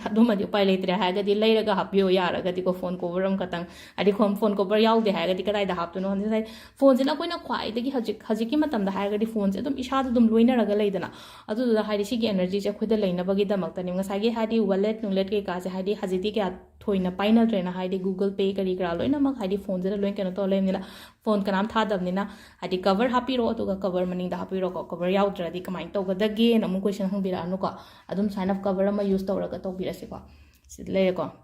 ꯑꯗꯨꯃꯗꯤ ꯎꯄꯥꯏ ꯂꯩꯇ꯭ꯔꯦ ꯍꯥꯏꯔꯒꯗꯤ ꯂꯩꯔꯒ ꯍꯥꯞꯄꯤꯌꯣ ꯌꯥꯔꯒꯗꯤꯀꯣ, ꯐꯣꯟ ꯀꯣꯕꯔ ꯑꯃꯈꯛꯇꯪ꯫ ꯍꯥꯏꯗꯤ ꯐꯣꯟ, ꯐꯣꯟ ꯀꯣꯕꯔ ꯌꯥꯎꯗꯦ ꯍꯥꯏꯔꯒꯗꯤ ꯀꯗꯥꯏꯗ ꯍꯥꯞꯇꯣꯏꯅꯣ ꯈꯪꯗꯦ꯫ ꯉꯁꯥꯏ ꯐꯣꯟꯁꯤꯅ ꯑꯩꯈꯣꯏꯅ ꯈ꯭ꯋꯥꯏꯗꯒꯤ ꯍꯧꯖꯤꯛ, ꯍꯧꯖꯤꯛꯀꯤ ꯃꯇꯝꯗ ꯍꯥꯏꯔꯒꯗꯤ ꯐꯣꯟꯁꯦ ꯑꯗꯨꯝ ꯏꯁꯥꯗ ꯑꯗꯨꯝ ꯂꯣꯏꯅꯔꯒ ꯂꯩꯗꯅ꯫ ꯑꯗꯨꯗꯨꯅ ꯍꯥꯏꯗꯤ ꯁꯤꯒꯤ ꯑꯦꯅꯔꯖꯤꯁꯦ ꯑꯩꯈꯣꯏꯗ ꯂꯩꯅꯕꯒꯤꯗꯃꯛꯇꯅꯦ꯫ ꯉꯁꯥꯏꯒꯤ ꯍꯥꯏꯗꯤ ꯋꯥꯂꯦꯠ ꯅꯨꯡꯂꯦꯠ ꯀꯩꯀꯥꯁꯦ ꯍꯥꯏꯗꯤ ꯍꯧꯖꯤꯛꯇꯤ ꯀꯌꯥ ꯊꯣꯏꯅ ꯄꯥꯏꯅꯗ꯭ꯔꯦꯅ, ꯍꯥꯏꯗꯤ Google Pay ꯀꯔꯤ ꯀꯔꯥ ꯂꯣꯏꯅꯃꯛ ꯍꯥꯏꯗꯤ ꯐꯣꯟꯁꯤꯗ ꯂꯣꯏ ꯀꯩꯅꯣ ꯇꯧꯔ ꯂꯩꯕꯅꯤꯅ, ꯐꯣꯟ ꯀꯅꯥꯝ ꯊꯥꯗꯕꯅꯤꯅ, ꯍꯥꯏꯗꯤ ꯀꯕꯔ ꯍꯥꯞꯄꯤꯔꯣ, ꯑꯗꯨꯒ ꯀꯕꯔ ꯃꯅꯤꯡꯗ ꯍꯥꯞꯄꯤꯔꯣꯀꯣ꯫ ꯀꯕꯔ ꯌꯥꯎꯗ꯭ꯔꯗꯤ ꯀꯃꯥꯏꯅ ꯇꯧꯒꯗꯒꯦꯅ ꯑꯃꯨꯛ ꯀꯣꯏꯁꯟ ꯍꯪꯕꯤꯔꯛꯑꯅꯨꯀꯣ꯫ ꯑꯗꯨꯝ ꯁꯨꯃꯥꯏꯅ ꯀꯕꯔ ꯑꯃ ꯌꯨꯁ ꯇꯧꯔꯒ ꯇꯧꯕꯤꯔꯁꯤꯀꯣ꯫ ꯁꯤꯗ ꯂꯩꯔꯦꯀꯣ꯫